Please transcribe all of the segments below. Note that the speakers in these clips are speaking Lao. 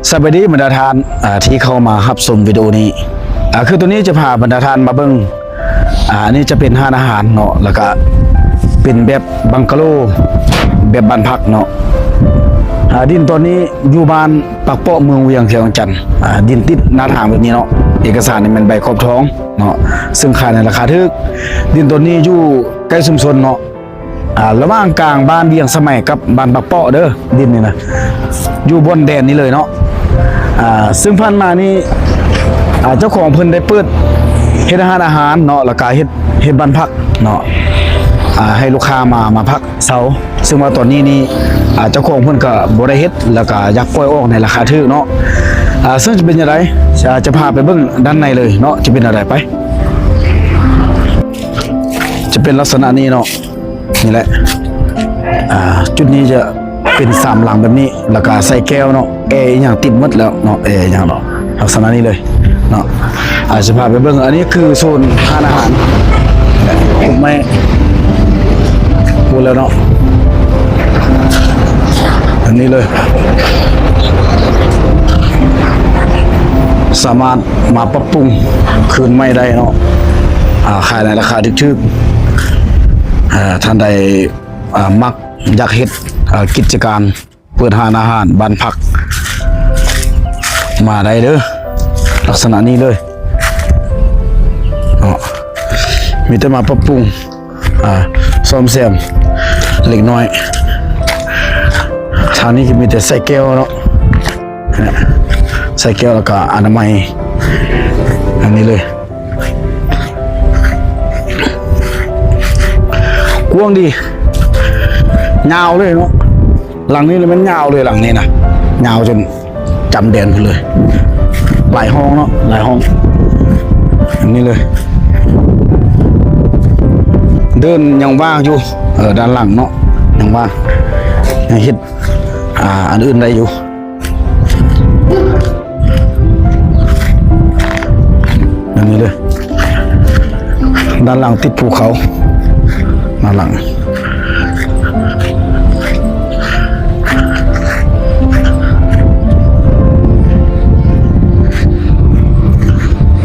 ສະບາຍດີບັນດາທ່ານ ອ່າ ທີ່ເຂົ້າມາຮັບຊົມວິດີໂອນີ້. ອ່າ ຄືໂຕນີ້ຈະພາບັນດາທ່ານມາເບິ່ງ ອ່າ ອັນນີ້ຈະເປັນຮ້ານອາຫານເນາະ ແລ້ວກະເປັນແບບບັງກະໂລ ແບບບ້ານພັກເນາະ. ອ່າ ດິນຕອນນີ້ຢູ່ບ້ານປາກເປາະ ເມືອງວຽງ ແຂວງວຽງຈັນ. ອ່າ ດິນຕິດໜ້າທາງແບບນີ້ເນາະ ເອກະສານນີ້ແມ່ນໃບຂອບທອງເນາະ ເຊິ່ງຂາຍໃນລາຄາຖືກ. ດິນຕອນນີ້ຢູ່ໃກ້ຊຸມຊົນເນາະ ອ່າ ລະຫວ່າງກາງບ້ານວຽງສະໄໝກັບບ້ານປາກເປາະເດີ ດິນນີ້ນະ ຢູ່ບ່ອນແດນນີ້ເລີຍເນາະ. ອ່າ ເຊິ່ງຜ່ານມານີ້ ອ່າ ເຈົ້າຂອງເພິ່ນໄດ້ເປີດເຮັດຮ້ານອາຫານເນາະ ແລ້ວກະເຮັດ ເຮັດບ້ານພັກເນາະ ອ່າ ໃຫ້ລູກຄ້າມາ ມາພັກເຊົາ. ເຊິ່ງວ່າຕອນນີ້ນີ້ ອ່າ ເຈົ້າຂອງເພິ່ນກະບໍ່ໄດ້ເຮັດ ແລ້ວກະຢາກປ່ອຍອອກໃນລາຄາຖືກເນາະ. ອ່າ ເຊິ່ງຈະເປັນຈັ່ງໃດ ຈະ ຈະພາໄປເບິ່ງດ້ານໃນເລີຍເນາະ ຈະເປັນແນວໃດ ໄປ. ຈະເປັນລັກສະນະນີ້ເນາະ ນີ້ແຫຼະ. ອ່າ ຈຸດນີ້ຈະເປັນສາມຫຼັງແບບນີ້ ແລ້ວກະໃສ່ແກ້ວເນາະ ແອອີ່ຫຍັງຕິດໝົດແລ້ວເນາະ ແອອີ່ຫຍັງເນາະ ລັກສະນະນີ້ເລີຍເນາະ. ອ່າ ຈະພາໄປເບິ່ງ ອັນນີ້ຄືໂຊນຮ້ານອາຫານ ແລະ ກົກໄມ້ ພຸ້ນແລ້ວເນາະ ອັນນີ້ເລີຍ ສາມາດ ມາປັບປຸງຄືນໃໝ່ໄດ້ເນາະ ອ່າ ຂາຍໃນລາຄາຖືກໆ. ເອີ ທ່ານໃດ ອ່າ ມັກຢາກເຮັດ ເອີ ກິດຈະການເປີດຮ້ານອາຫານບ້ານພັກ ມາໄດ້ເດີ ລັກສະນະນີ້ເລີຍເນາະ. ມີແຕ່ມາປັບປຸງ ອ່າ ສ້ອມແຊມເລັກນ້ອຍ. ທາງນີ້ກໍມີແຕ່ໃສ່ແກ້ວເນາະ ໃສ່ແກ້ວ ແລ້ວກໍອະນາໄມ ອັນນີ້ເລີຍ. ກວ້າງດີ ຍາວເລີຍເນາະ. ຫຼັງນີ້ລະແມ່ນຍາວເລີຍ ຫຼັງນີ້ນະ ຍາວຈົນຈຳແດນພຸ້ນເລີຍ. ຫຼາຍຫ້ອງເນາະ ຫຼາຍຫ້ອງ ອັນນີ້ເລີຍ. ເດີ່ນຍັງວ່າງຢູ່ ເອີ ດ້ານຫຼັງເນາະ ຍັງວ່າງ ຍັງເຮັດ ອ່າ ອັນອື່ນໄດ້ຢູ່. ອັນນີ້ເດີ ດ້ານຫຼັງຕິດພູເຂົາ ດ້ານຫຼັງ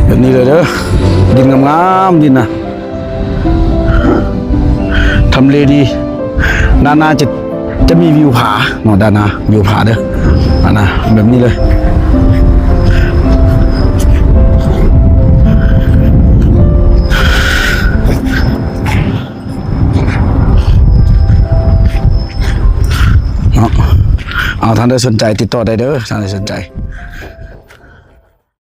ແບບນີ້ເລີຍເດີ ດິນງາມໆ ດິນນະ ທຳເລດີ. ດ້ານໜ້າຈະ ຈະມີວິວຜາເນາະ ດ້ານໜ້າວິວຜາເດີ ອັນນະ ແບບນີ້ເລີຍເນາະ. ເອົາ ທ່ານໃດສົນໃຈຕິດຕໍ່ໄດ້ເດີ ທ່ານໃດສົນໃຈ.